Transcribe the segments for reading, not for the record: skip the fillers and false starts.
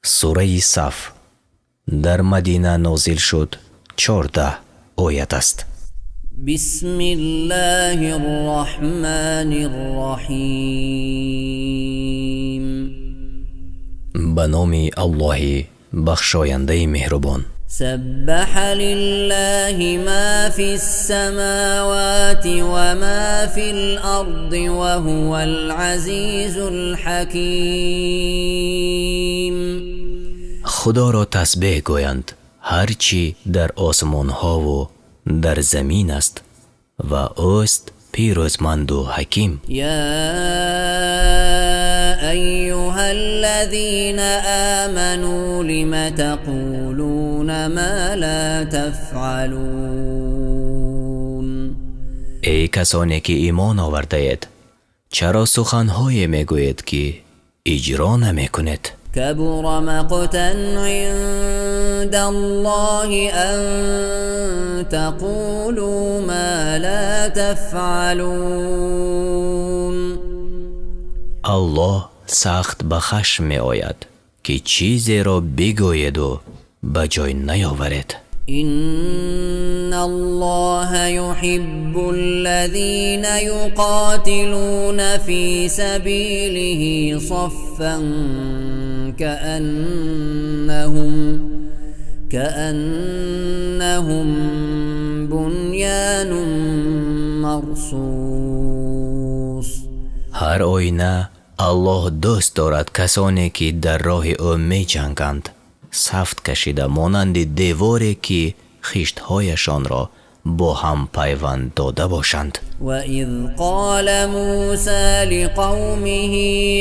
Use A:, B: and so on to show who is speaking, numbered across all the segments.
A: Сураи Саф дар Мадина нозил шуд, 14 оят аст.
B: بسم الله الرحمن الرحيم.
A: Ба номи Аллоҳи бахшояндаи меҳрубон.
B: سبح لله ما في السماوات وما في الأرض وهو العزيز الحكيم.
A: Худоро тасбеҳ гӯянд ҳар чӣ дар осмонҳову дар замин аст, ва ӯст пирӯзманду ҳаким.
B: يا أيها الذين آمنوا لم تقولون ما لا تفعلون؟
A: Эй касоне ки имон овардаед, чаро суханҳое мегӯед, ки иҷро намекунед?
B: كبر مقتا عند الله أن تقولوا ما لا تفعلون.
A: Аллоҳ сахт ба хашм меояд, ки чизеро бигӯеду ба ҷой наёваред.
B: إن الله يحب الذين يقاتلون في سبيله صفا كأنهم بنيان مرصوص.
A: Ҳар оина Аллоҳ дӯст дорад касоне, ки дар роҳи ӯ меҷанганд, саф кашида, монанди деворе, ки хиштҳояшонро бо ҳам пайванд дода бошанд.
B: وإذ قال موسى لقومه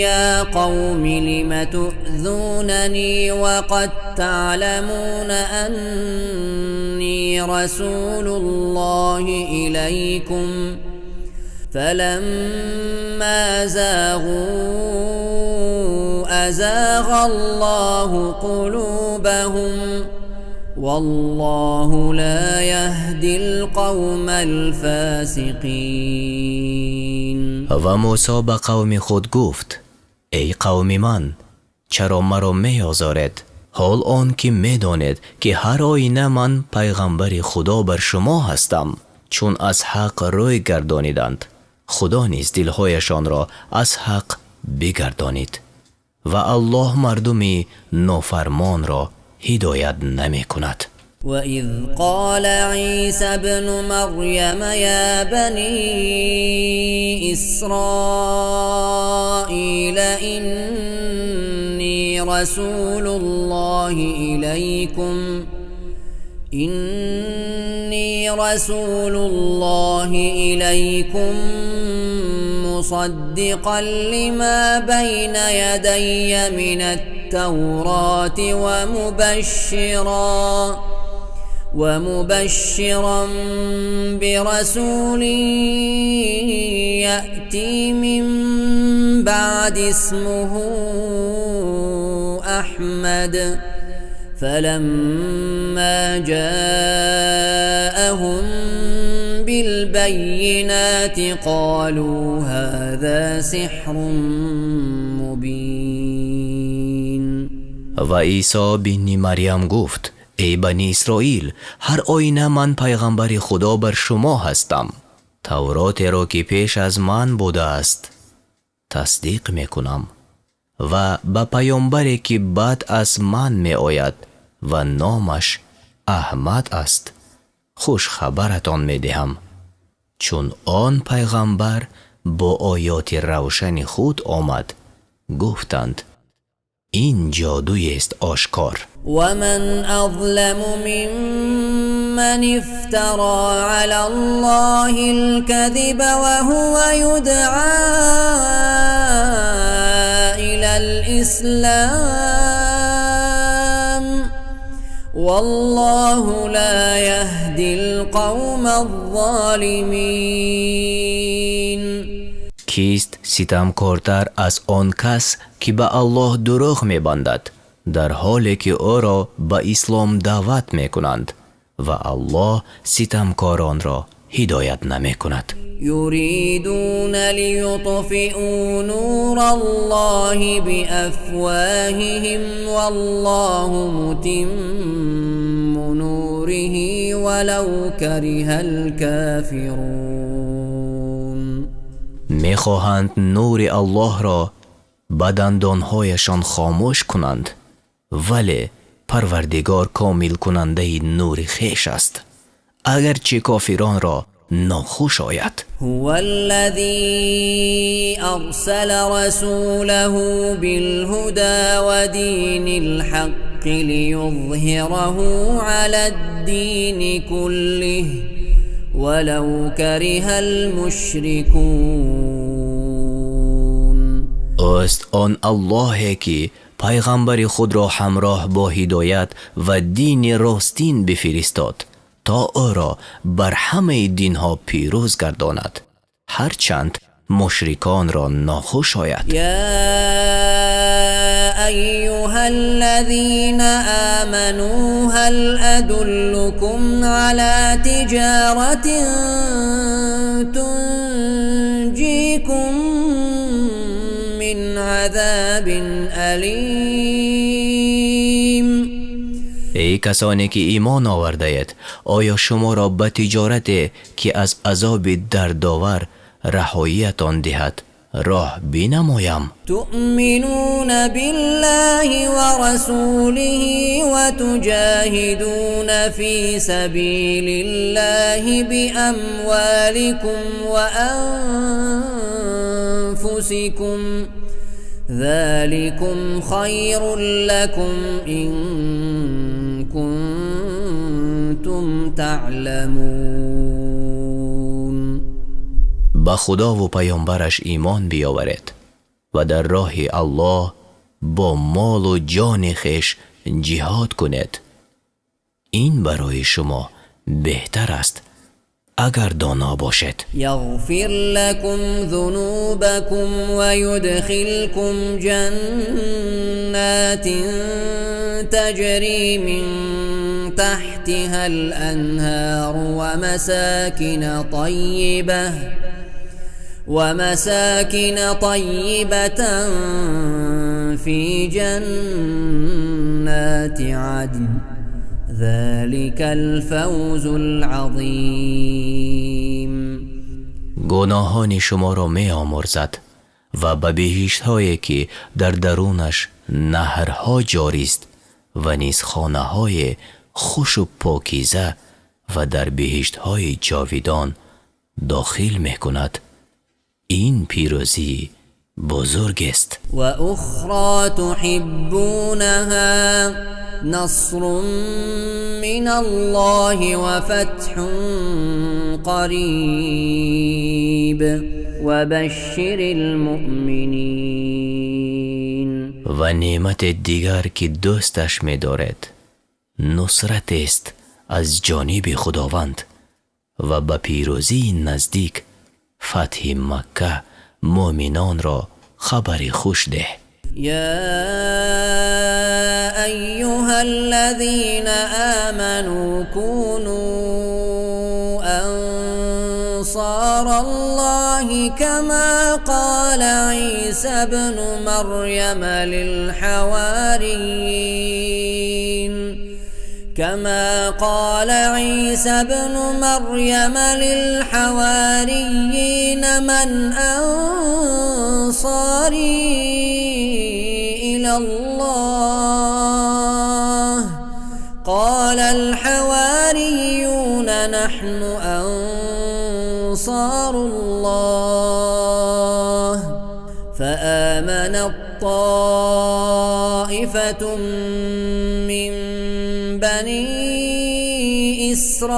B: يا قوم لم تؤذونني وقد تعلمون أني رسول الله إليكم فلما زاغوا أزاغ الله قلوبهم والله لا يهدي القوم الفاسقين.
A: Ва Мусо ба қавми худ гуфт: «Эй қавми ман, чаро маро меозоред, ҳол он ки медонед, ки ҳар оина ман пайғамбари Худо бар шумо ҳастам?» Чун аз ҳақ рӯй гардониданд, Худо низ дилҳояшонро аз ҳақ бигардонид, ва Аллоҳ мардуми нофармонро ҳидоят намекунад.
B: وإذ قال عيسى ابن مريم يا بني إسرائيل إني رسول الله إليكم إني رسول الله إليكم مصدقا لما بين يدي من التوراة ومبشرا برسول يأتي من بعدي اسمه أحمد فلما جاءهم بالبينات قالوا هذا سحر مبين.
A: Ва Исо бини Марьям гуфт: «Эй Бани Исроил, ҳар оина ман пайғамбари Худо бар шумо ҳастам, Тавротеро, ки пеш аз ман будааст, тасдиқ мекунам ва ба паёмбаре, ки баъд аз ман меояд ва номаш Аҳмад аст, хушхабаратон медиҳам. Чун он пайғамбар бо оёти равшани худ омад, гуфтанд: ин ҷодуест ошкор».
B: ومن أظلم ممن افترى على الله الكذب وهو يدعى إلى الإسلام والله لا يهدي القوم الظالمين.
A: Кист ситамкортар аз он кас, ки ба Аллоҳ дурӯғ мебандад, дар ҳоле ки ӯро ба ислом даъват мекунанд, ва Аллоҳ ситамкоронро ҳидоят намекунад.
B: يريدون ليطفئوا نور الله بأفواههم والله متم نوره ولو كره الكافرون.
A: Мехоҳанд нури Аллоҳро ба дандонҳояшон хомӯш кунанд, вале Парвардигор комилкунандаи нури хеш аст, агарчи кофиронро нохуш ояд.
B: هو الذي أرسل رسوله بالهدى ودين الحق ليظهره على الدين كله ولو كره المشركون.
A: Ӯст он Аллоҳе, ки пайғамбари худро ҳамроҳ бо ҳидоят ва дини ростин бифиристод, то ӯро бар ҳамаи динҳо пирӯз гардонад, ҳарчанд мушриконро нохуш ояд.
B: يا أيها الذين آمنوا هل أدلكم على تجارة تنجيكم من عذاب أليم؟
A: Эй касоне, ки имон овардаед, оё шуморо ба тиҷорате, ки аз азоби дардовар раҳоиятон диҳад, роҳ бинамоям?
B: تؤمنون بالله ورسوله وتجاهدون في سبيل الله بأموالكم وأنفسكم، ذلكم خير لكم إن كنتم تعلمون.
A: Ба Худову паёмбараш имон биёваред ва дар роҳи Аллоҳ бо молу ҷони хеш ҷиҳод кунед. Ин барои шумо беҳтар аст, агар доно бошед.
B: يغفر لكم ذنوبكم ويدخلكم جنات تجري من تحتها الأنهار ومساكن طيبة في جنات عدن، ذلك الفوز العظيم.
A: Гуноҳони шуморо меомӯрзад ва ба биҳиштҳое, ки дар дарунаш наҳрҳо ҷорист ва низ хонаҳои хушу покиза ва дар биҳиштҳои ҷовидон дохил мекунад. Ин пирӯзии бузургест.
B: وأخرى تحبونها، نصر من الله وفتح قريب، وبشر المؤمنين.
A: Ва неъмати дигар, ки дӯсташ медоред, нусратест аз ҷониби Худованд ва ба пирӯзии наздик, фатҳи Макка, муъминонро хабари хуш деҳ.
B: يا أيها الذين آمنوا كونوا أنصار الله كما قال عيسى ابن مريم للحواريين كما قال عيسى ابن مريم للحواريين من أنصاري إلى الله؟ قال الحواريون نحن أنصار الله. فآمنت طائفة من بني إسرائيل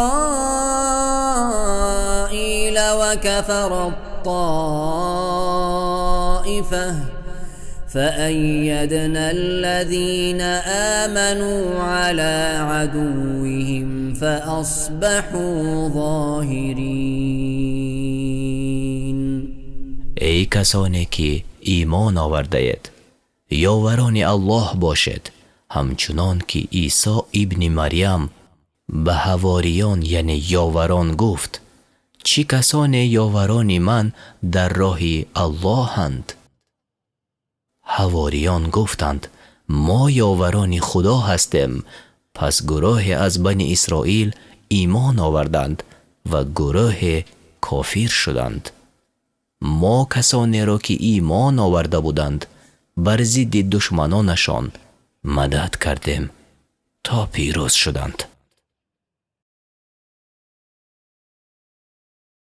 B: وكفرت طائفة، فأيدنا الذين آمنوا على عدوهم فأصبحوا ظاهرين.
A: Эй касоне, ки имон овардаед, ёварони Аллоҳ бошед, ҳамчунон ки Исо ибни Марьям ба ҳавориён, яъне ёварон, гуфт: Чӣ касоне ёварони ман дар роҳи Аллоҳанд? Ҳавориён гуфтанд: Мо ёварони Худо ҳастем. Пас гурӯҳе аз Бани Исроил имон оварданд ва гурӯҳе кофир шуданд. Мо касонеро, ки имон оварда буданд, бар зидди душманонашон мадад кардем, то пирӯз шуданд.